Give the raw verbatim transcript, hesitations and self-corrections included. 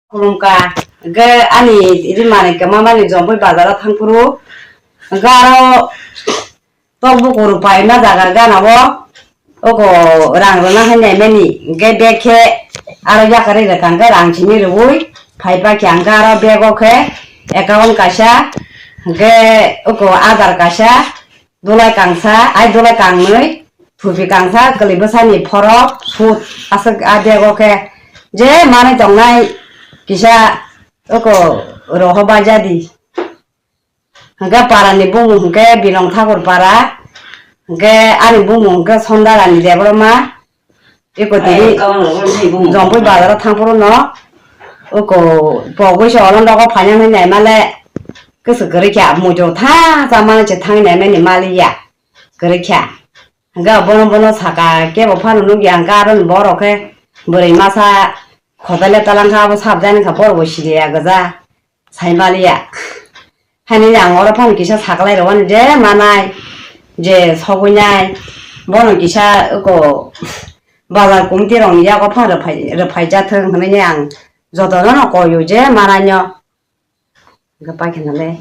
Khulumkha, hwnkhe ani rimani kwmamani Jompui bazaro thangphuru, hwnkhe aro tok bukur paima jaga gana o, oko rang rwna hai naimani, hwnkhe bag khe aro yakarwi rwkha, hwnkhe rang simi rwui phai pakha, hwnkhe aro bag o khe account kaisa, hwnkhe oko Aadhaar kaisa, dulai kangsa, ai dulai kangnwi, thupi kangsa, kwlwi bwsani phorok, sut, aswk a bag o khe je manwi tongnai kisa oko roho bajadi. Hwnkhe parani bumung hwnkhe Bilong Thakur para, hwnkhe ani bumung hwnkhe Sondarani Debbarma, eko tini Jompui bazaro thangphuru no, oko pogwi se olo nogo phaina hwnwi naimale, kwswk kwrwi kha, muitu tha chamani se thangwi naimani maliya, kwrwi kha. Hwnkhe bono, bono saka, kebo phano nukya, hwnkhe aroni borok khe bwrwi masa khotai le talangkha, abo sabjani kha, borok bo siriya gwja, sai maliya. Haini ang oro phano kisa saklai rwani je manai, je sogwi nai, bono kisa oko bazar committee rokni yago phano rwphai, rwphai jathwng hwnwi ang jotono no koyo je manai no. Hwnkhe paikha nale.